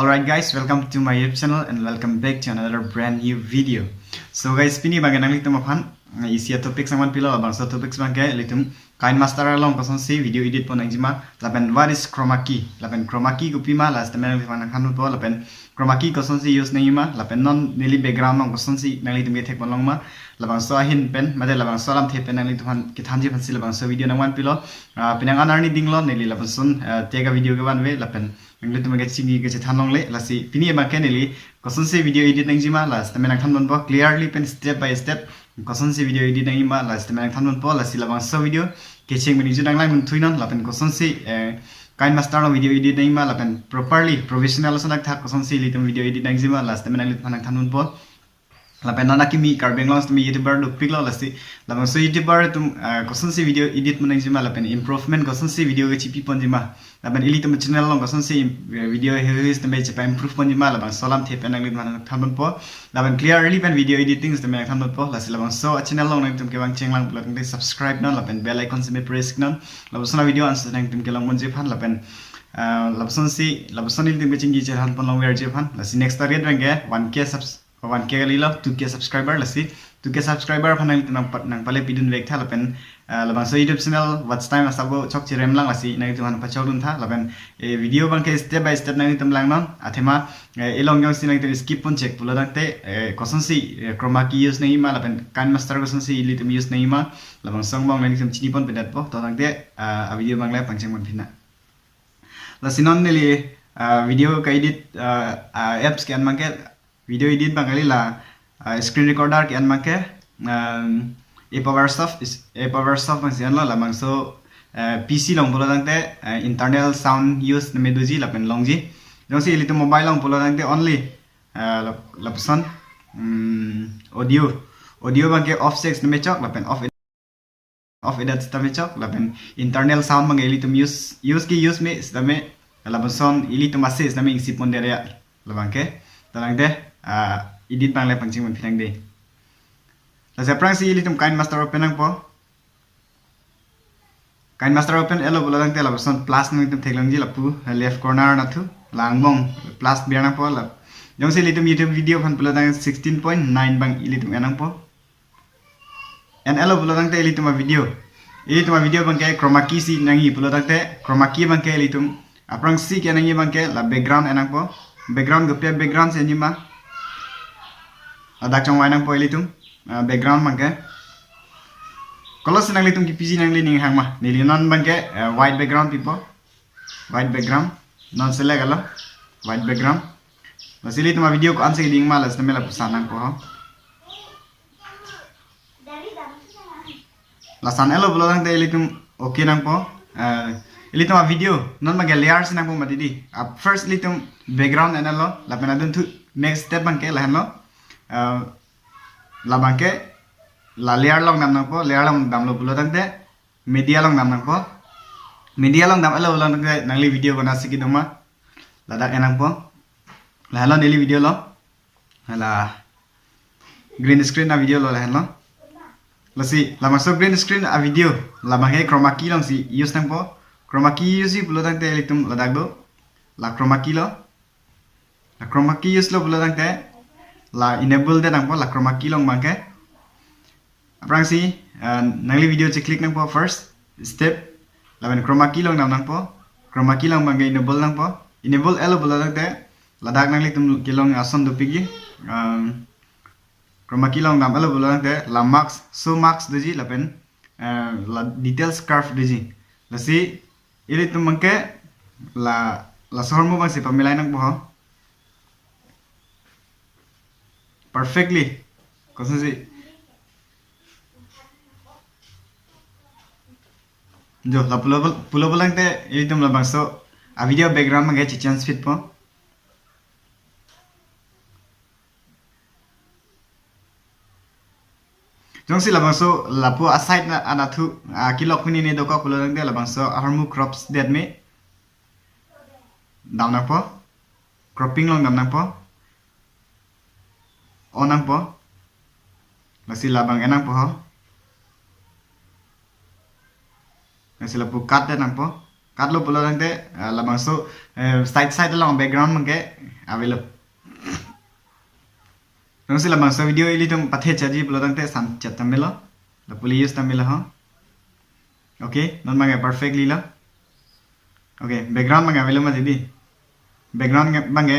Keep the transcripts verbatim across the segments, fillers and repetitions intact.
Alright guys, welcome to my YouTube channel and welcome back to another brand new video. So guys, pini abangke nanglitum aphan, eh, isi atopic nangvanpilo, labangso topics abangke ilitum KineMaster along kosonsi video edit pon nangjima, lapen what is chroma key, lapen chroma key kopima, lasi tame nanglitum aphan nangthanpo, lapen chroma key kosonsi use nangjima, lapen non neli background along kosonsi nanglitum kethek pon longma, labangso ahin pen, mate labangso alamthe pen nanglitum aphan kethanji aphansi labangso video nangvanpilo. Ah, penang an arni dinglo, neli lapuson, ah, tega video kevanve, lapen nanglitum kechingki kechethan longle, lasi pini abangke neli kosonsi video edit nangjima, lasi tame nangthanponpo, clearly pen step by step kosonsi video edit nangjima, lasi tame nangthanponpo, lasi labangso video kecheng meni ju nanglang thuinon, lapen kosonsi, eh, KineMaster along video edit nangjima, lapen properly professional ason thakthak kosonsi ilitum video edit nangjima, lasi tame nanglitum aphan nangthanponpo. Lapen non akimi Karbi Anglong sitame YouTuber dopiklo, lasi labangso YouTuber atum, ah, kosonsi video edit pon nangjima, lapen improvement kosonsi video kechipi ponjima, lapen ilitum channel along kosonsi im-, eh, video hehe sitame chepa-improve ponjima, labangso alamthe pen nanglitum aphan nangthanponpo. Lapen clearly pen video editing sitame nangthanponpo, lasi labangso channel along nanglitum kevang chenglang pulo tangte subscribe non, lapen bell icon sitame press non, lapuson avideo ansi nanglitum kelong ponji aphan, lapen, ah, lapusonsi, lapuson ilitum kechingki chethan pon longverji aphan, lasi next target abangke one K subs-, one K kalilo, two K subscriber, lasi two K subscriber aphan nang, nang, nangpale pidun vektha, lapen, ah, labangso YouTube channel watch time asap chok cheremlang, lasi nanglitum aphan pachokdun tha, lapen, eh, video abangke step by step nanglitum langnon, athema, eh, along jongsi nanglitum skip pon chek pulo tangte, eh, kosonsi, eh, chroma key use nangjima, lapen KineMaster kosonsi ilitum use nangjima, labangso angbong nanglitum chini ponpedetpo, to tangte, ah, avideo abang le pangcheng ponpina. Lasi non neli, ah, video ke-edit, ah, ah, apps ke-en abangke, video edit abang kali la, ah, screen recorder ke-en abangke, um, App Oversoft is, App Oversoft abangsi enlo, labangso, eh, P C along pulo tangte, eh, internal sound use name doji lapen longji. Jongsi ilitum mobile along pulo tangte only, eh, lap-, lapuson, mm, audio, audio abangke off sets name chok, lapen off off edat sitame chok, lapen internal sound abangke ilitum use, use ke use me sitame, lapuson ilitum ase sitame ingsi pon dere ya, labangke, to tangte, ah, edit abang le pangcheng ponpinang dei. Lasi aphrangsi ilitum KineMaster open nangpo. KineMaster open elo pulo tangte lapuson plus nanglitum theklongji lapu left corner nathu, la angbong plus bir nangpo la. Jongsi ilitum YouTube video aphan pulo tangte sixteen point nine abang ilitum en nangpo. En elo pulo tangte ilitum avideo. Ilitum avideo abangke chroma key si nangji pulo tangte, chroma key abangke ilitum aphrangsi ke nangji abangke la background en nangpo. Background kopi a-background si enjima, ladak chongvai nangpo ilitum, ah, background abangke. Kolosi nanglitum kepiji nangli ning hangma. Neli non abangke, eh, white background pipo. White background. Non select alo. White background. Lasi ilitum avideo ko-ansi keding ma, lasi tame lapuson nangpo. Lason elo pulo tangte ilitum okay nangpo. Eh, ilitum avideo non abangke layer si nangpo mati dei. Ah, first ilitum background en elo, lapen adunthu next step abangke lahenlo. Eh, labangke la layer along dam nangpo, layer along damlo pulo tangte media along dam nangpo. Media along dam elo pulo tangte nangli video konatsi kedo ma, ladak en nangpo. Lahenlo neli video lo. Hala green screen avideo lo lahenlo. Lasi labangso green screen avideo labangke chroma key alongsi use nangpo. Chroma key use ji pulo tangte ilitum ladak do. La chroma key lo. La chroma key use lo pulo tangte la enable det nangpo la chroma key along abangke. Aphrangsi, eh, nangli video che-click nangpo first step. Lapen chroma key along dam nangpo. Chroma key along abangke enable nangpo. Enable elo pulo tangte ladak nanglitum kelong ason dopikji. Um, chroma key along dam elo pulo tangte la mask, show mask doji lapen, eh, la details curve doji. Lasi ilitum abangke la, laso ahormu abangsi pamilai nangpo ho. Perfectly. Kosonsi. Jo, la pulo, pulo pulo tangte ilitum labangso avideo background abangke che-change phitpo. Jongsi labangso lapu aside na anathu, ah, kelok hini ne dokok pulo tangte labangso ahormu crops det me. Dam nangpo. Cropping along dam nangpo. On nangpo. Lasi labang en nangpo ho. Lasi lapu cut det nangpo. katlo pulo tangte, ah, labangso, eh, side side along background abangke avelo. Jongsi labangso video ilitum pathe chaji pulo tangte san chat tame lo. Lapu le use tame lo ho. Okay, non abangke perfectly lo. Okay, background abangke avelo ma didi. Background abangke.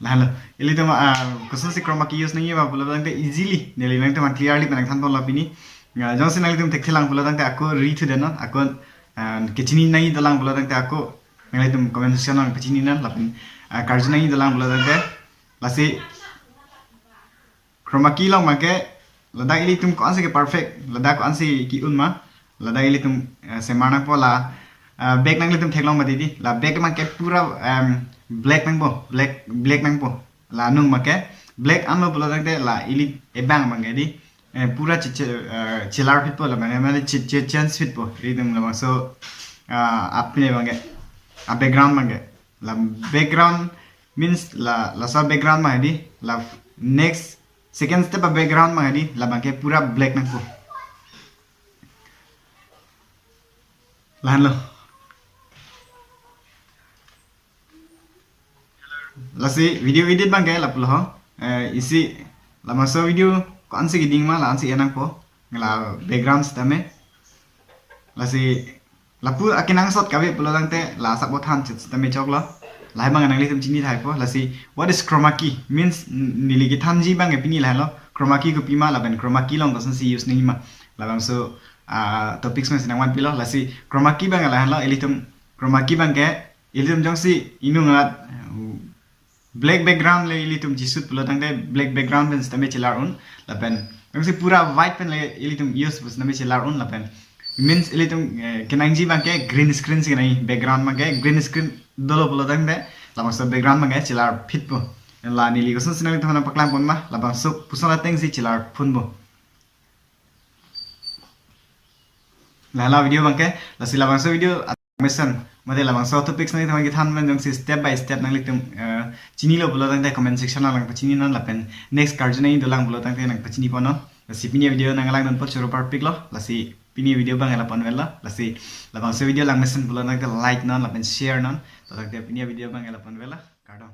Lahenlo, ilitum, ah, kosonsi chroma key use nangji ma pulo tangte easily neli nangtum clearly pen nangthan ponlo pini. Ah, jongsi nanglitum thekthe lang pulo tangte ako ri thu den non, ako, ah, kechini nangji dolang pulo tangte ako nanglitum comment section along pachini non lapen, ah, karju nangji dolang pulo tangte. Lasi chroma key along abangke ladak ilitum ko-ansi ke perfect, ladak ko-ansi ke-un ma, ladak ilitum, eh, semar nangpo la, eh, back nanglitum theklong ma didi, la back abangke pura, em, black nangpo, black, black nangpo. La anung abangke black anlo pulo tangte la ili ebang abangke di, eh, pura che, che, eh, chelar phitpo la mane, mane che, che, change phitpo. Ilitum labangso, ah, apine abangke, a background abangke. La background means la, laso background abang di, la next second step a background abang di, labangke pura black nangpo. Lahenlo. Lasi video edit abangke lapulo ho. Eh, isi labangso video ko-ansi keding ma la-ansi enangpo. La background sitame. Lasi lapu akenangsot kave pulo tangte la asap bothan chit sitame choklo. Lahai abang nanglitum chini thaipo. Lasi what is chroma key? Means n-, neli kethanji abangke pini lahenlo. Chroma key kopima lapen chroma key along kosonsi use nangji ma. Labangso, ah, topics masi nangvanpilo. Lasi chroma key abangke lahenlo. Ilitum chroma key abangke ilitum jongsi inung at, uh, black background le ilitum chisut pulo tangte black background pen sitame chelar un lapen jongsi pura white pen le ilitum use pu sitame chelar un lapen means ilitum, eh, kenangji abangke green screen si kenangji, background abangke green screen dolo pulo tangte labangso background abangke chelar phitpo. La neli kosonsi nanglitum aphan nangpaklang pon ma labangso puson atengsi chelar phunpo. Lahenlo video abangke, lasi labangso video mesen mate labangso topics nanglitum kethan pen jongsi step by step nanglitum, eh, chinilo pulo tangte comment section along pachini non lapen next karju nangji dolang pulo tangte nangpachini pon non. Lasi pini video nanglang dunpo choro parpiklo. Lasi pini video abang lapu-an avelo. Lasi labangso video lang mesen pulo tangte like non lapen share non. To tangte pini video abang lapu-an avelo. Kardom.